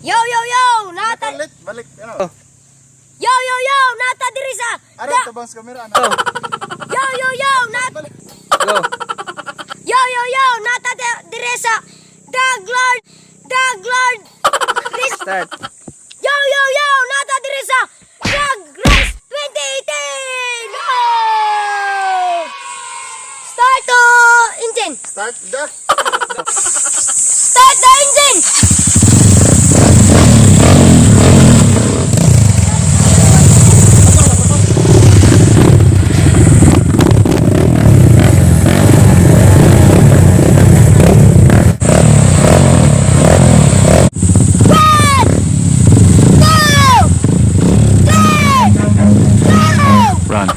Yo, yo, yo! Nata Balik, balik. Ano? Yo, yo, yo! Naa ta diri sa Ano, Da- tabang sa kamera. Ano? Go. Yo, yo, yo! Nat Balik. Go. Yo, yo, yo! Naa ta diri sa Drag Lord! Drag Lord! Race. Start. Yo, yo, yo! Naa ta diri sa Drag Race 2018! Oh! Start the engine! Start the. Start the engine! One, two, three, go! Run.